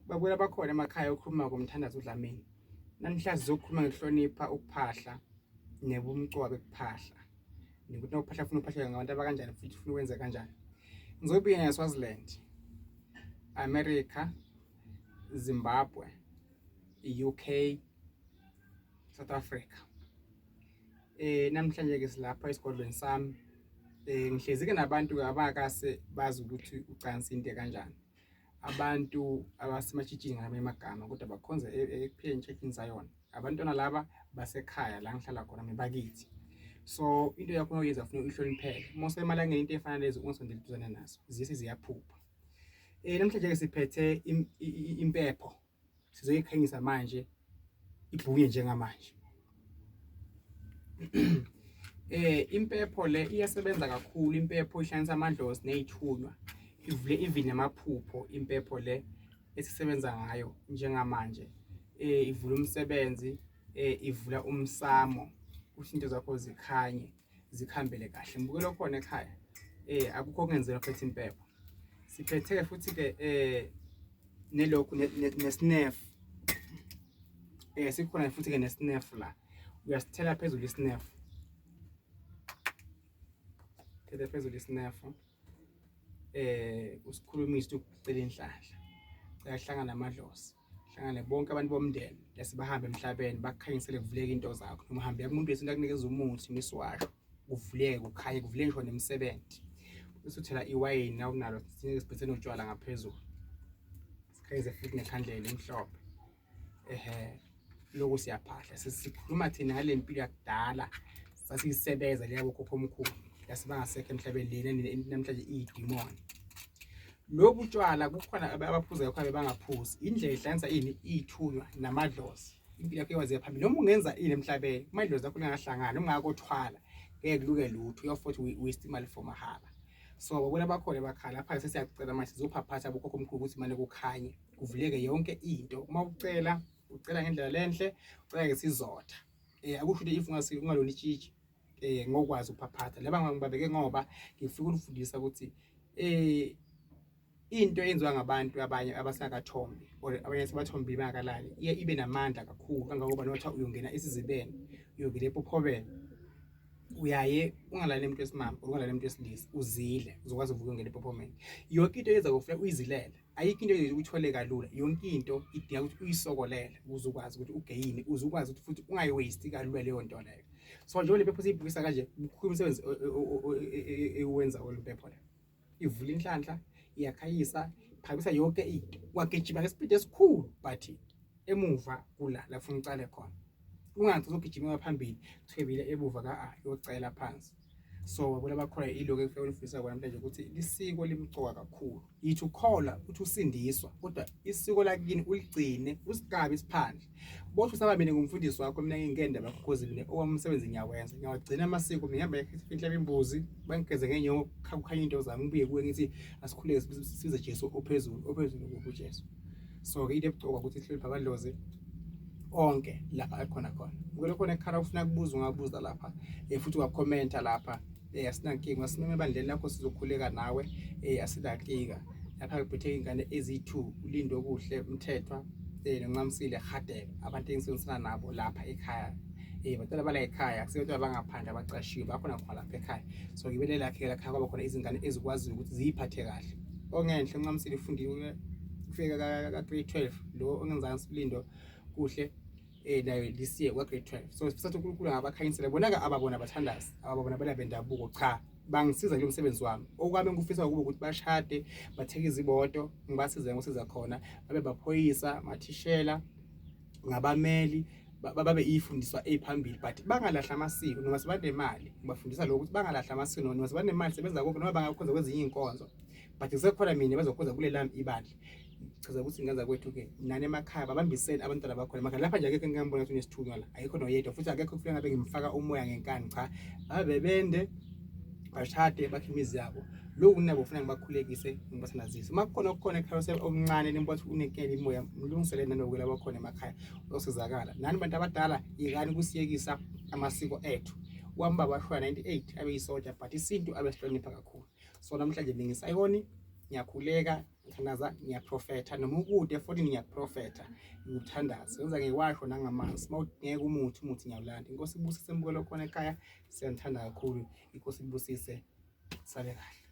Babuya bakhona emakhaya ukhuluma ngomthandazo uDlamini. Namhlanje sizokhuluma ngokuhlonipha ukuphahla nebumcoka bekuphahla. Nokuthi nawuphahla ufuna uphahleke ngabantu abakanjani futhi ufuna ukwenza kanjani. Ngizobuya ngeSwaziland, America, Zimbabwe, UK, South Africa. Namhlanje ke silapha esigodlweni sami. Ngihlezi ke nabantu abakase bazi ukuthi ucansi into kanjani. Abantu abasematshitshini ngamanye amagama kodwa bakhonza e, ekuphileni church Zion. Abantwana laba basekhaya la ngihlala khona mebakithi. So into yakho oyenza ufuna uyihloniphele. Uma usemalangeni into efana lezi ungasondeli duzane nazo. Ziyese ziyaphupha. Namhlanje ke siphethe impepho. Sizoyikhanyisa manje ibhunye njengamanje. Impepho le iyasebenza kakhulu, impepho ihlanganisa amadlozi nezithunywa, ivule even namaphupho impepho le esisebenza ngayo njengamanje. Ivula umsebenzi, ivula umsamo ukuthi into zakho zikhanye zikhambele kahle. Mbukelo khona ekhaya, akukho okungenzeka phethe impepho. Siphethe futhi ke nelokhu nesnef, sikhona futhi ke nesnef la, uyasithela phezulu isnef, thela phezulu isnef, usikhulumise ukucela inhlanhla, cela hlangana amadlozi, hlangane bonke abantu bomndeni lesibahambe emhlabeni, bakukhanyisele kuvuleke into zakho. Noma uhambe kumuntu wesintu akunikeza umuthi nesiwasho, kuvuleke kukhanye, kuvuleke ngisho nemisebenzi. Bese uthela iwayini na unalo, sineke siphethe notshwala ngaphezulu, sikhanyise futhi nekhandlela emhlophe. Ehe, lokhu siyaphahla, sesikhuluma thina ngale mpilo yakudala sasiyisebenza leya bokhokhomkhulu yasibangasekho emhlabeni lena namhlanje iyidimoni. Lobu tshwala kukhona abaphuzayo, khona bangaphuzi. Indlela ihlanganisa ini iy'thunywa namadlozi, impilo yakho ikwazi phambili. Noma ungenza ini emhlabeni, amadlozi akho lingahlangani, ungakothwala ngeke kuluke lutho, uyofuthi waste imali for mahhala. So babona bakhona bakhala lapha, sesiyacela manje sizophaphatha bokhokho omkhulu ukuthi mane kukhanye kuvuleke yonke into. Uma ucela, ucela ngendlela lenhle, ucela ngesizotha. Akusho ukuthi if ungasi ungalona itshitshi ngokwazi ukuphaphatha laba ngibabeke ngoba ngifika ukufundisa ukuthi into eyenziwa ngabantu abanye abasakathombi or abanye sebathombile bangakalali iye ibe namandla kakhulu kangangoba notha uyongena esizibeni, uyongena epophobeni, uyaye ungalali umuntu wesimame or ungalali umuntu wesilisa, uzile uzokwazi ukuvuka ungena epophomeni. Yonke into eyenza kufuneka uyizilele, ayikho into eyenza uyithole kalula. Yonke into idinga ukuthi uyisokolele ukuze ukwazi ukuthi ugeyine, uze ukwazi ukuthi futhi ungayiwaste kalula leyo nto leyo. So njengoba le phepha siyibukisa kanje, mkhulu umsebenzi ewenza wolu phepha le. Ivula inhlanhla, iyakhanyisa, phakamisa yonke into, wagijima ngesipidi esikhulu, but emuva kula la funa ucale khona, ungathi uzogijima phambili thwebile emuva ka a yocela phansi. So wabona bakhona, ilokhu engifuna ukunifundisa kona namhlanje ukuthi lisiko limcoka kakhulu. Yithi ukholwa uthi usindiswa, kodwa isiko lakini uligcine, usigabe isiphandle. Bothi usaba mina ngumfundisi wakho, mina ngingende bakho cause mina owami umsebenzi ngiyawenza, ngiyawagcina amasiko. Mina ngihamba inhlaba imbuzi, bangigeze ngenyongo, kukhanya into zami, ngibuye kuwe ngithi asikhuleke sibize Jesu ophezulu, ophezulu kuJesu. So ke into ebucoka ukuthi sihloniphe abadlozi onke lapha akhona khona. Ukele khona ekhala ufuna kubuza, ungabuza lapha, futhi ungakhomenta lapha. Asinankinga, asimeme ebandleni lakho, sizokhuleka nawe, asinankinga. Lapha ngiphethe ingane eziyi-2, uLindo Kuhle Mthethwa noNcamisile Hadebe, abantu engisebenzisana nabo lapha ekhaya. Bantwana bala ekhaya, akusiyo abangaphandle abaqashiwe, bakhona khona lapha ekhaya. So ngibele lakhe la khaya kwaba khona izingane ezikwaziyo ukuthi ziyiphathe kahle. Ongenhla uNcamisile ufundile kufika ka grade 12, lo ongenzansi uLindo Kuhle nayo this year kwa grade 12. So sifisa uNkulunkulu ngabakhanyisela bona ke, ababona abathandazi, ababona bela bendabuko, cha, bangisiza kulo msebenzi wami. Okwami ngikufisa ukuba ukuthi bashade, batheke izimoto, ngibasize ngosiza khona, babe baphoyisa, mathishela, ngabameli, babe ifundiswa eziphambili, but bangalahla amasiko noma sebanemali. Ngibafundisa lokho ukuthi bangalahla amasiko noma sebanemali, sebenza konke, noma bangakhonza kwezinye inkonzo, but kusekhona mina bazokhonza kulelami ibandla. Chaza ukuthi ngenza kwethu ke nani emakhaya, babambisene abantwana bakhona emakhaya. Lapha nje akekho engingambona ukuthi unesithunywa la, ayikho noyedwa, futhi akekho kufika ngabe ngimfaka umoya ngenkani. Cha, babe bende bashade, bakhe imizi yabo. Lokhu kunabo ufuna ngibakhulekise, ngibathandazise. Uma kukhona okukhona ekhaya omncane nimbona ukuthi unenkela imoya, mlungisele nanokuyela abakhona emakhaya, uzosizakala. Nani bantu abadala, yekani kusiyekisa amasiko ethu. Wami baba washona 98 abe yisoja, but isintu abesihlonipha kakhulu. So namhlanje mina ngisayoni, ngiyakhuleka. Ngithandaza, ngiyaprofetha noma ukude futhi ngiyaprofetha, ngikuthandaza ngenza ngiwasho nangamanzi. Uma udingeka umuthi, umuthi ngiyawulanda. Inkosi ibusise mbukelo khona ekhaya, siyanithanda kakhulu. Inkosi ibusise, sale kahle.